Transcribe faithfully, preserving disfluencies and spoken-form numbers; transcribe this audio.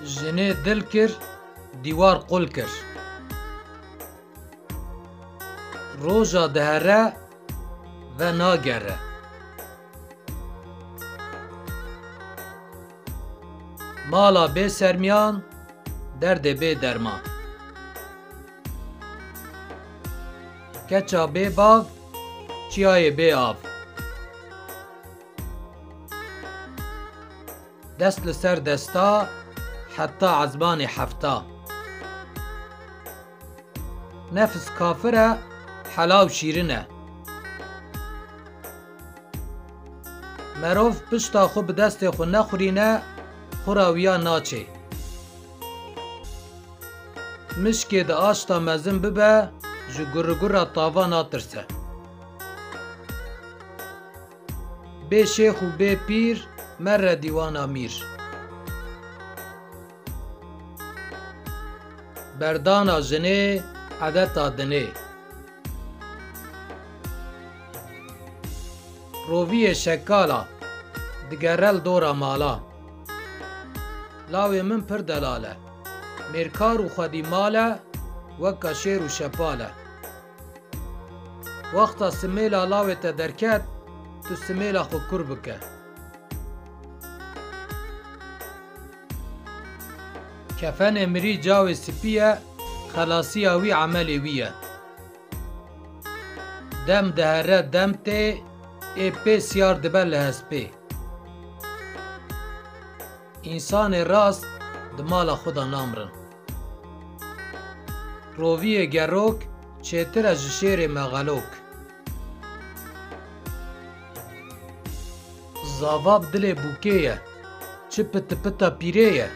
Jinê dil kir, dîwar qul kir. Roja dihere ve nagere. Mala bê sermiyan, derdê bê derman. Keça bê bav, çiyayê bê av. Dest li ser desta, heta ezmanê hefta. Nefs kafir e, helaw şîrin e. Merov pişta xwe bi destê xwe nexurîne, xura wiya naçê. Mişkê di aşta mezin bibe, ji gurigura tava natirse. Bê şêx û bê pîr, mere dîwana mîr. Berdana jinê, edeta dinê. Roviyê şekala, digere li dora mala. Lawê min pir delal e. Mêrkar û xwedî mal e, weka şêr û şepal e. Wexta simêla lawê te derket, tu simêla xwe kur bike. Kefenê mirî cawê spî ye, xelasiya wî emelê wî ye. Dem dihere dem tê, ê pê siyar dibe li hespê. Însanê rast di mala xwe de namirin. Roviyê gerok çêtir e ji şêrê mexelok. Zava bi dilê bûkê ye, çi pitipita pîrê ye.